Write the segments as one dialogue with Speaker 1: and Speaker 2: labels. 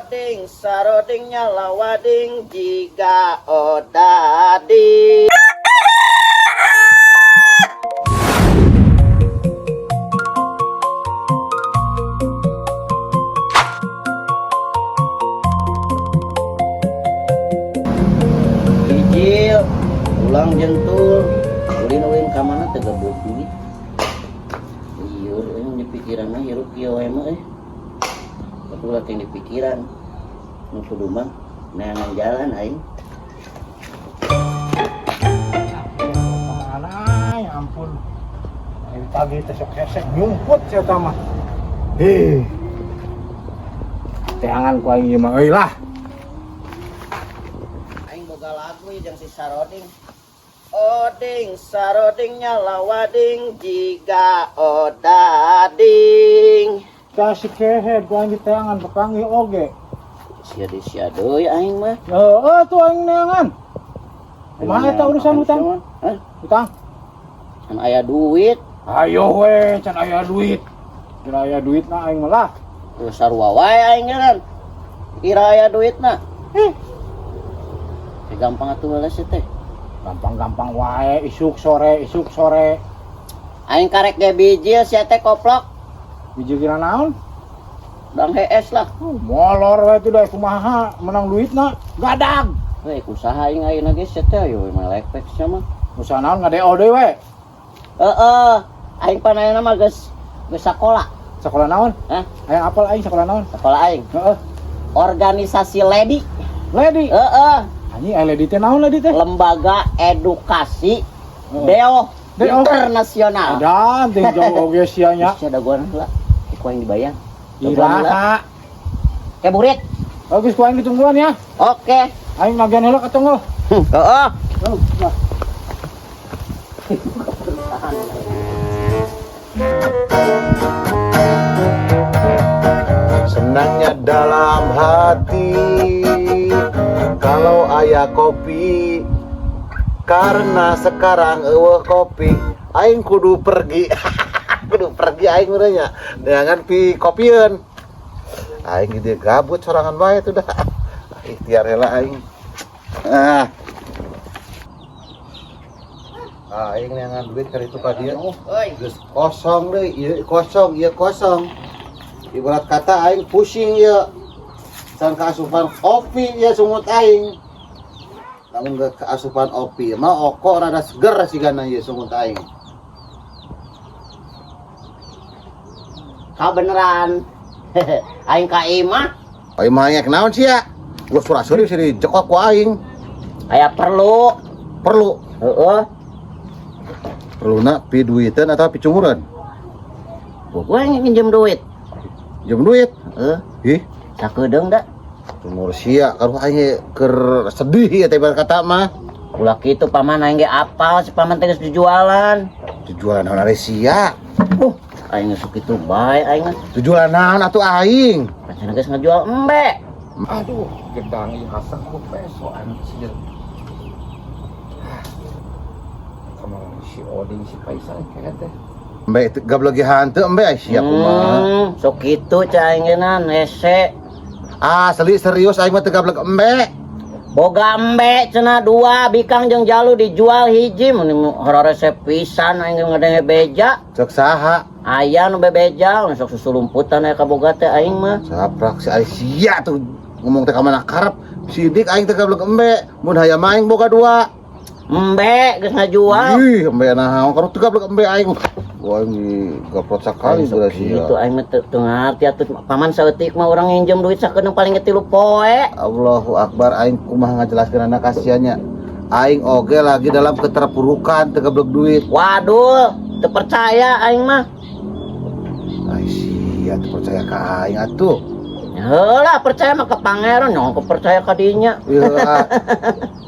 Speaker 1: Oding saroding nyala wading jiga odading. Bijil, ulang jentul, ulin-ulin ka mana teu gablek duit. Lieur euy di pikiran mah hirup kieu we mah euy. Tapi ulah teh di pikiran. Nu kudu mah neangan jalan aing.
Speaker 2: Kemana ya ampun. Dari pagi teh sok hesek nyumput sia mah. Heh. Teangan ku aing ieu mah euy lah.
Speaker 1: Aing boga lagu ieu jeung si Saroding. Oding saroding nyala wading jiga odading.
Speaker 2: Tah si kehed ku aing diteangan papanggih oge.
Speaker 1: Sia deui sia deui aing mah.
Speaker 2: Heeh tuh aing neangan. Kumaha eta urusan hutang?
Speaker 1: Hah?
Speaker 2: Hutang?
Speaker 1: Can aya duit.
Speaker 2: Ayo we, can aya duit. Can aya duit na aing mah lah.
Speaker 1: Terus sarua wae aing kan. Kira aya duitna.
Speaker 2: Ih,
Speaker 1: Teh gampang atuh heula sih teh.
Speaker 2: gampang-gampang wae isuk sore, isuk sore.
Speaker 1: Aing karek ge bijil sia teh koplok.
Speaker 2: Biji kira naon?
Speaker 1: Dang hees lah.
Speaker 2: Oh, molor we tuh da kumaha menang duitna. Gadag.
Speaker 1: Heuh usaha aing ayeuna ge sia teh ayo melepek sia mah.
Speaker 2: Usaha naon ngadeo deui we.
Speaker 1: Heeh, aing pan ayeuna mah geus geus sakola.
Speaker 2: Sekolah naon?
Speaker 1: Hah?
Speaker 2: Aya apal aing sekolah naon?
Speaker 1: Sekolah aing.
Speaker 2: Heeh.
Speaker 1: Organisasi Ledi.
Speaker 2: Ledi.
Speaker 1: Heeh,
Speaker 2: Anjing aya ledi teh naon ledi teh?
Speaker 1: Lembaga Edukasi
Speaker 2: Heeh.
Speaker 1: Deo
Speaker 2: Deo.
Speaker 1: Internasional.
Speaker 2: Ada teh jauh oge sia nya.
Speaker 1: Sia dagoan heula. Ku aing dibayar. Dagoan heula.
Speaker 2: Iraha.
Speaker 1: Ke burit.
Speaker 2: Bagus ku aing ditungguan ya.
Speaker 1: Oke.
Speaker 2: Aing nagian heula ka tunggu.
Speaker 1: Heeh.
Speaker 2: Oh, lah.
Speaker 3: Senangnya dalam hati kalau aya kopi, karena sekarang eueuh kopi aing kudu pergi, kudu pergi aing urangnya neangan pi kopieun. Aing dia gabut sorangan bae tuh dah, ikhtiar heula aing. Ah, aing neangan duit kali itu ka dieu.
Speaker 1: Euy.
Speaker 3: Geus kosong deui ieu, kosong ieu, kosong. Ibarat kata aing pusing ieu can kaasupan kopi ya sungut aing. Lamun geus kaasupan opi mah oko rada seger sigana ieu sungut aing.
Speaker 1: Ka beneran. Aing ka imah.
Speaker 3: Aing mah nya naon sia? Geus surasuri sih dijekok ku aing.
Speaker 1: Aya perlu.
Speaker 3: Perlu?
Speaker 1: Heeh.
Speaker 3: Perluna pi duiteun atau pi cumureun?
Speaker 1: Gua minjem duit.
Speaker 3: Jam duit?
Speaker 1: Heeh.
Speaker 3: Ih,
Speaker 1: sakedeung da.
Speaker 3: Cumur sia karuh aing keur sedih ya teh ibarat kata mah.
Speaker 1: Ulah kitu paman, aing ge apal si paman teh geus jualan.
Speaker 3: Jualan naon ari sia?
Speaker 1: Aing geus kitu bae aing mah.
Speaker 3: Jualan naon atuh aing?
Speaker 1: Pancen geus ngajual embe.
Speaker 4: Aduh, gedang ieu asa ku peso anjir. Ah. Kamar si Oding si Faisal kayak teh.
Speaker 3: Embe itu gablegi hanteu embe ai sia kumaha?
Speaker 1: Sok kitu cah aing ge nan hese.
Speaker 3: Asli serius aing mah teu gablek embe.
Speaker 1: Boga embe cenah dua bikang jeung jalu dijual hiji mun hororese pisan aing ge ngadenge beja.
Speaker 3: Cek saha?
Speaker 1: Aya nu bebeja nu sok susulumputan aya kaboga teh aing mah.
Speaker 3: Saprak si ai sia tuh ngomong teh ka mana karep. Sidik aing teu gablek embe. Mun hayam aing boga dua.
Speaker 1: Embe geus ngajual.
Speaker 3: Ih, embe naon kalau teu gablek embe aing. Wah, ini gaprot sakali
Speaker 1: Sok
Speaker 3: berarti ya.
Speaker 1: kitu aing mah teu ngarti atuh paman saeutik mah urang nginjem duit sakedeung paling ge 3 poe.
Speaker 3: Allahu Akbar, aing kumaha ngajelaskeun anak kasihannya. Aing oge lagi dalam keterpurukan teu gablek duit.
Speaker 1: Waduh, teu percaya aing mah.
Speaker 3: Ai sia teu percaya ka aing atuh.
Speaker 1: Heula percaya mah ke pangeran, nyong percaya ka dinya.
Speaker 3: Iya.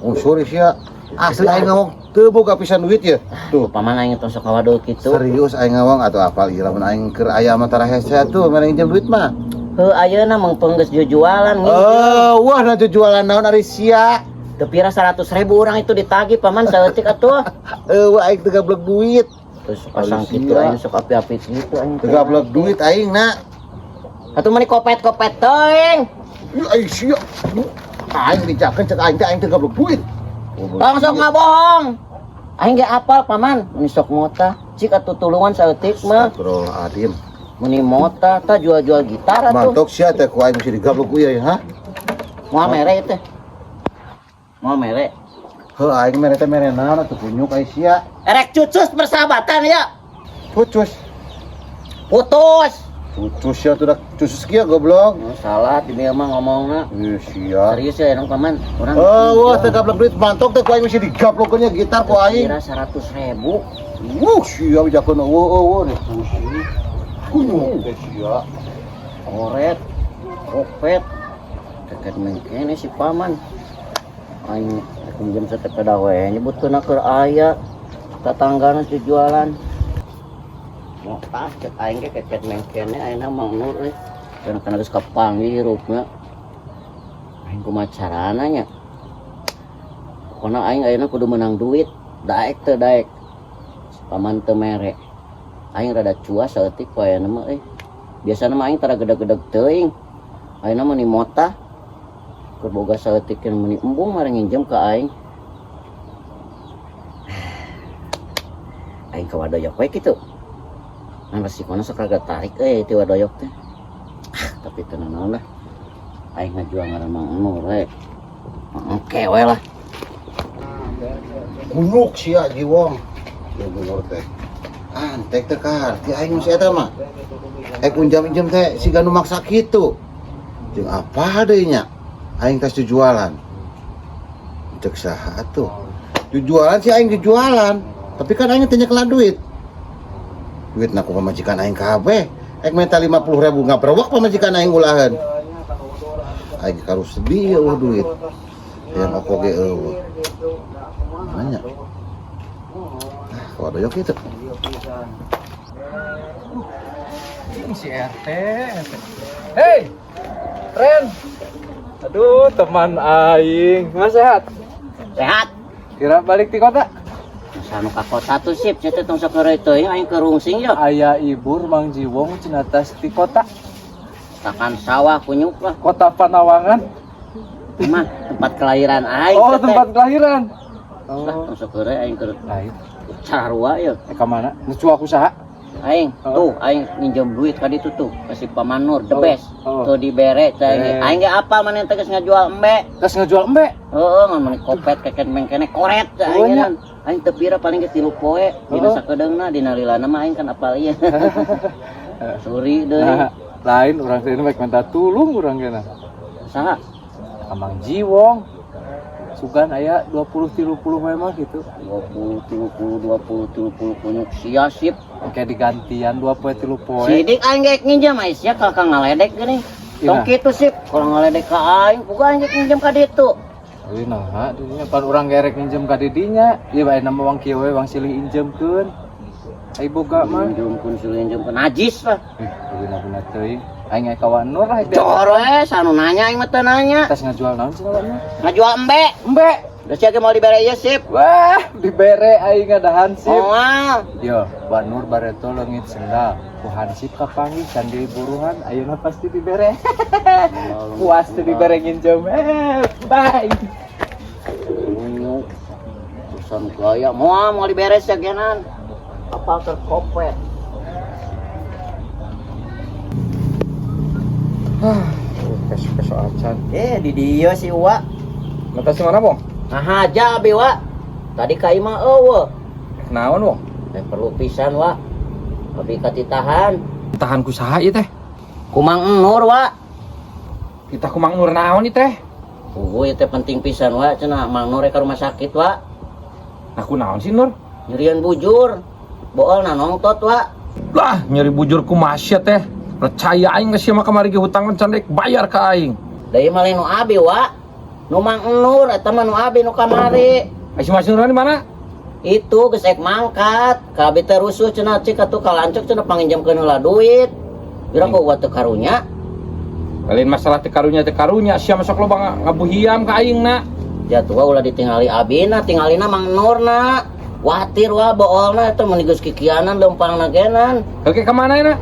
Speaker 3: Unsur sia. Asli aing ngomong teu boga pisan duit ya. Tuh.
Speaker 1: Paman aing tong sok ngawadul kitu.
Speaker 3: Serius aing ngomong atuh apal ieu lamun aing keur aya mah tara hese atuh mere nginjem duit mah.
Speaker 1: Heuh ayeuna mung geus jujualan nginjem.
Speaker 3: Oh, wah na jualan naon ari sia.
Speaker 1: Teu pira 100.000 urang itu ditagih paman saeutik atuh.
Speaker 3: Eueuh aing teu gablek duit.
Speaker 1: Terus pasang
Speaker 3: Ari
Speaker 1: kitu
Speaker 3: sia.
Speaker 1: Aing sok api-api kitu aing.
Speaker 3: Teu gablek duit aing na.
Speaker 1: Atuh mani kopet-kopet teuing.
Speaker 3: Ih, aing sia. Aing dijakeun cek aing teh aing teh gablek duit.
Speaker 1: Tong sok ngabohong. Aing ge apal paman, meni sok motah. Cik atuh tulungan saeutik mah.
Speaker 3: Astagfirullahaladzim.
Speaker 1: Meni motah tah jual-jual gitar atuh.
Speaker 3: Mantok sia teh ku aing mesti digablek ku ieu ha.
Speaker 1: Moal mere teh. Moal mere.
Speaker 3: Heuh aing mere teh mere naon atuh kunyuk aing sia.
Speaker 1: Erek cucus persahabatan ya.
Speaker 3: Pucus.
Speaker 1: Putus.
Speaker 3: Pucus sia tuh dak cucus kieu goblok.
Speaker 1: Oh, salah di dia mah ngomongna.
Speaker 3: Ih sia.
Speaker 1: Serius ya emang paman. Urang
Speaker 3: Oh, wah teh gablek duit mantok teh ku aing mesti digablokeun nya gitar ku aing.
Speaker 1: Kira 100.000.
Speaker 3: Wuh, sia bejakeun eueuh eueuh nih pusing. Kunyuk teh sia.
Speaker 1: Koret. Kopet. Keket mengkene si paman. Aing rek minjem satepeda we nyebutkeun keur aya. Tatanggana jualan. Motah cek aing ge keket mengkene ayeuna Mang Nur euy. Dan kana geus kapanggih hirupna. Aing kumaha carana nya? Pokona aing ayeuna kudu menang duit. Daek teu daek. Paman teu mere. Aing rada cuas saeutik ku ayeuna mah euy. Biasana mah aing tara gedeg-gedeg teuing. Ayeuna mah ni motah. Keur boga saeutik meni embung mah nginjem ka aing. Aing ka Wadoyok we kitu. Ngan resikona sok rada tarik euy ti Wadoyok teh. Ah, tapi teu nanaon lah. Aing ngajual ngaran Mang Nur we. Oke we lah.
Speaker 3: Kunyuk sia jiwong. Ya bener teh. Antek teh kaharti aing mah si eta mah. Kunjam-injem teh siga nu maksa kitu. Jeung apa deui nya? Aing tas jualan. Cek saha atuh? Jualan sih aing jualan, tapi kan aing teh nyekelan duit. Duit na ku pamajikan aing kabeh. Ek minta 50.000 ngabrewok pamajikan aing ulaheun. Aing karus sedih eueuh duit. Yang oko ge eueuh. Nanya. Ah, wadoyok kitu.
Speaker 4: Si RT. Hey, Ren. Aduh, teman aing. Mas sehat?
Speaker 1: Sehat.
Speaker 4: Kira balik di kota?
Speaker 1: Sanu ka kota tuh sip, sia teh tong sok heureuy teuing aing keur rungsing yo.
Speaker 4: Aya ibur Mang Jiwong cenah tas di kota.
Speaker 1: Takan sawah kunyuk lah.
Speaker 4: Kota Panawangan.
Speaker 1: Mah tempat kelahiran aing.
Speaker 4: Oh,
Speaker 1: teh.
Speaker 4: tempat kelahiran.
Speaker 1: Lah,
Speaker 4: Oh.
Speaker 1: tong sok heureuy aing keur
Speaker 4: Lain.
Speaker 1: carua yo.
Speaker 4: Ka mana? Nucu aku saha?
Speaker 1: Aing,
Speaker 4: Oh.
Speaker 1: tuh aing minjem duit ka ditu tuh ka si Paman Nur, the
Speaker 4: Oh.
Speaker 1: best.
Speaker 4: Oh.
Speaker 1: Tuh dibere teh aing.
Speaker 4: Eh.
Speaker 1: Aing ge apal maneh teh geus ngajual embe.
Speaker 4: Geus ngajual embe.
Speaker 1: Heeh, ngan meni kopet keket mengkene koret teh
Speaker 4: Oh,
Speaker 1: aing
Speaker 4: nya.
Speaker 1: kan. Aing teu pira paling ge 3 poe dina
Speaker 4: Oh.
Speaker 1: sakedeungna dina lilana mah aing kan apal ieu. Suri deui.
Speaker 4: Nah, lain urang teh baik minta tulung urang kena.
Speaker 1: Saha?
Speaker 4: Ka Mang Jiwong. Sugan aya 20 30 memang gitu.
Speaker 1: 20 30 20 30 kunyuk sia sip.
Speaker 4: Oke digantian 2 poe 3 poe.
Speaker 1: Sidik aing ge nginjem ai sia ka ngaledek geuning. Tong
Speaker 4: Ina.
Speaker 1: kitu sip, kalau ngaledek ka aing, puga aing ge nginjem ka ditu.
Speaker 4: Euy naha didinya pan urang gerek nginjem ka didinya. Ieu bae nama wang kieu we wang silih injemkeun. Ai boga mah.
Speaker 1: Minjemkeun silih injemkeun najis lah.
Speaker 4: Ih, guna-guna teuing. Aing aya kawan Nur lah itu.
Speaker 1: Cor we, sanu nanya aing mah teu nanya.
Speaker 4: Tas ngajual naon cenah Nur?
Speaker 1: Ngajual embe.
Speaker 4: Embe.
Speaker 1: Udah sia ge mau dibere ieu sip.
Speaker 4: Wah, dibere aing ngadahan sip.
Speaker 1: Moal.
Speaker 4: Yo, Wak Nur bareto leungit sendal. Ku hansip kapanggih can buruhan ayeuna pasti dibere. Puas teu dibere nginjem. Bye.
Speaker 1: Kunyuk. Urusan gaya moal mau dibere sia genan. Apal keur kopet.
Speaker 4: Keso-keso acan.
Speaker 1: Di dieu si Uwa.
Speaker 4: Mata si mana, Bong?
Speaker 1: Nah aja abi Wa. Tadi ka imah eueuh.
Speaker 4: Naon, Bong?
Speaker 1: Teh perlu pisan Wa. Abi katitahan.
Speaker 4: Tahan ku saha ieu teh?
Speaker 1: Kumang Nur Wa.
Speaker 4: Kita ku Mang Nur naon ieu teh?
Speaker 1: Puguh ieu teh penting pisan Wa cenah Mang Nur ka rumah sakit Wa.
Speaker 4: Nah ku naon sih Nur?
Speaker 1: Nyerian bujur. Boolna nongtot Wa.
Speaker 4: Lah, nyeri bujur ku masya teh. Percaya aing geus mah kamari ge hutang can rek bayar ka aing.
Speaker 1: Da ieu mah lain nu abi Wa. Nu Mang Nur eta mah nu abi nu kamari.
Speaker 4: Ai si Mas Nur di mana?
Speaker 1: Itu geus ek mangkat. Ka abi teh rusuh cenah cik atuh kalancuk cenah panginjamkeun heula duit. Geura ku gua teu karunya.
Speaker 4: Lain masalah teu karunya sia masuk loba ngabuhiam ka aing na.
Speaker 1: Ya tua ulah ditingali abina, tingalina Mang Nur na. Watir wa boolna eta mun geus kikianan leumpangna genan.
Speaker 4: Oke ka mana na?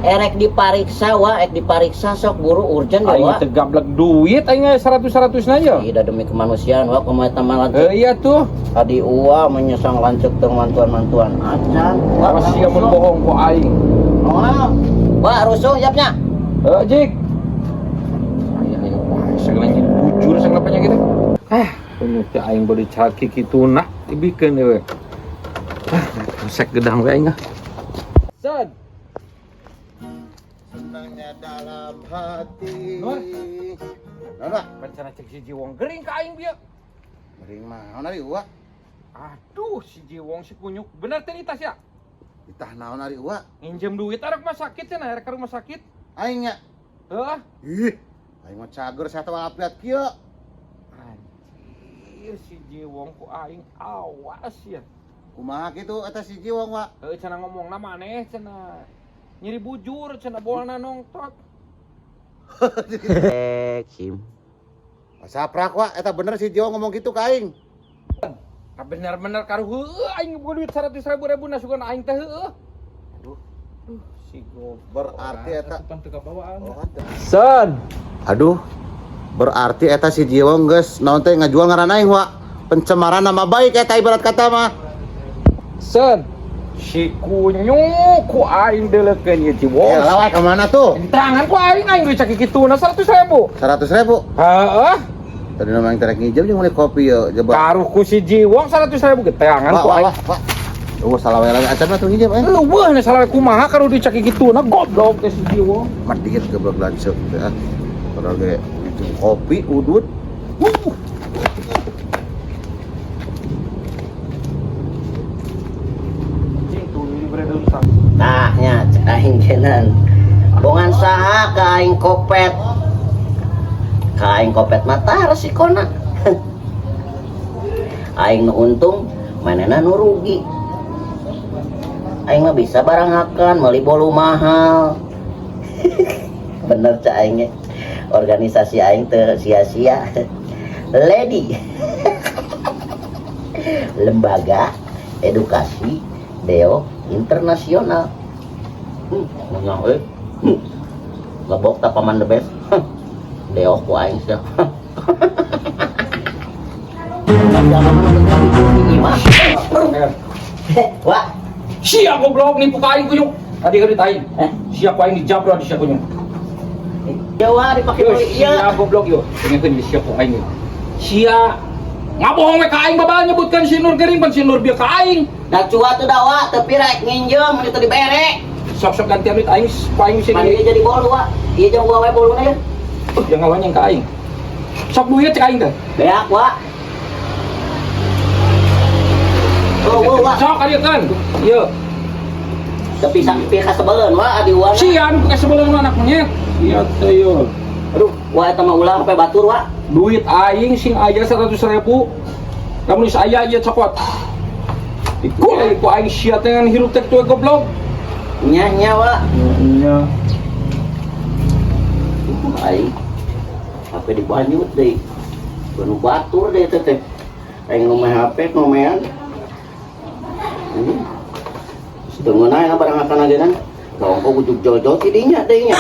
Speaker 1: Erek dipariksa wa, erek dipariksa sok buru urgent ya
Speaker 5: Aing
Speaker 1: wa.
Speaker 5: teh gablek duit aing 100-100 na ya.
Speaker 1: Tidak demi kemanusiaan wa kumaha eta mah lanceuk.
Speaker 5: Eh iya tuh.
Speaker 1: Tadi uwa menyesang lanceuk teu mantuan-mantuan acan. Wa
Speaker 5: Awas sia mun bohong ku aing.
Speaker 1: Oh. Wa rusuh siapnya.
Speaker 5: Eh Jik. Aya aya wae segala nyieun bujur segala penyakit. Ah, kunyuk teh aing bade caki kitu nah dibikeun we. Ah, resek gedang we aing ah. Sad.
Speaker 3: Senangnya dalam hati.
Speaker 5: Nur.
Speaker 3: Nona,
Speaker 5: Rencana cek si Jiwong gering ka aing bieu.
Speaker 3: gering mah ari uwa?
Speaker 5: Aduh, si Jiwong si kunyuk. Bener teh tas ya?
Speaker 3: Ditah naon ari uwa?
Speaker 5: Nginjem duit arek rumah sakit cenah, arek ka rumah sakit.
Speaker 3: Aing nya.
Speaker 5: Heuh.
Speaker 3: Ih, aing mah cager sehat walafiat kieu.
Speaker 5: Anjir, si Jiwong ku aing awas ya.
Speaker 3: Kumaha kitu eta si Jiwong wa?
Speaker 5: Heuh cenah ngomongna maneh cenah. Nyeri bujur cenah bolna nongtot.
Speaker 1: Sim.
Speaker 3: Saprak wa, eta bener si Jiwong ngomong kitu ka aing.
Speaker 5: Ah, bener-bener karuh heueuh aing boga duit 100 ribu ribu nasukan aing teh heueuh.
Speaker 3: Aduh,
Speaker 5: Duh, si goblok.
Speaker 3: berarti eta
Speaker 4: Asupan teu kabawaan.
Speaker 3: Oh, kan teu.
Speaker 5: San.
Speaker 3: Aduh, berarti eta si Jiwong geus naon teh ngajual ngaran aing wa. Pencemaran nama baik eta ibarat kata mah.
Speaker 5: San. Si kunyuk ku aing deuleukeun ieu Jiwong.
Speaker 3: Eh, lawan ke mana tuh?
Speaker 5: Tangan ku aing aing duit caki kituna 100 ribu.
Speaker 3: 100 ribu.
Speaker 5: Heeh.
Speaker 3: Tadi nama yang terek ngijem jeung meuli kopi ye, coba.
Speaker 5: Karuh ku si Jiwong 100 ribu geteangan
Speaker 3: Wah,
Speaker 5: ku
Speaker 3: wah,
Speaker 5: aing.
Speaker 3: wah, wah. Oh, salah wae lagi acan mah tuh ngijem eh.
Speaker 5: Leuweuh na salah kumaha karuh duit caki kituna goblok teh si Jiwong.
Speaker 3: Medit goblok lanceuk teh ah. Padahal ge ngijem kopi udut.
Speaker 5: Wuh. Anjing tuh ini berada rusak.
Speaker 1: Tah nya cek aing kenan. Bongan saha ka aing kopet. Ka aing kopet mah tah resikona. Aing nu untung, manehna nu rugi. Aing mah bisa barang hakan, meuli bolu mahal. Bener cek aing ge. Organisasi aing teu sia-sia. Lady. Lembaga Edukasi Deo Internasional. Meunang euy. Lebok tak paman the best. Deo ku aing sia. Jangan mah. Wah,
Speaker 5: Sia goblok nipu ka aing kunyuk. Tadi kan aing.
Speaker 1: Eh?
Speaker 5: Sia ku aing dijabra di sia kunyuk.
Speaker 1: Jawa dipake
Speaker 5: Yo,
Speaker 1: meuli ieu.
Speaker 5: sia goblok yo. Dengekeun sia ku aing. Sia ngabohong we ka aing babal nyebutkeun si Nur gering pan si Nur bieu ka aing.
Speaker 1: Da cua tuh dawa teu pira nginjem mun itu dibere.
Speaker 5: Sok-sok gantian duit aing ku aing sih.
Speaker 1: Pan ieu jadi bolu wa. Ieu jeung gua wae boluna ya.
Speaker 5: Jangan ngawanya ka aing. Sok duit cek aing teh.
Speaker 1: Beak wa. Oh, oh, wa.
Speaker 5: Sok kadieu kan. Ieu.
Speaker 1: Tapi sampai kasebeleun wa adi wa.
Speaker 5: Sia anu kasebeleun anak monyet. Iya teh yo.
Speaker 1: Aduh, wa eta mah ulah sampai batur wa.
Speaker 5: Duit aing sing aya 100 ribu. Lamun geus aya ieu cokot. Iku ku aing sia teh ngan hirup teh tuh goblok.
Speaker 1: Nya nya wa.
Speaker 5: Nya.
Speaker 1: Aing HP dibanyut deui. Nu batur deh teh teh. Aing ngomeh HP ngomean. Tunggu na barang akan aja kan. Bawang kok ujuk jol-jol ti dinya deui nya.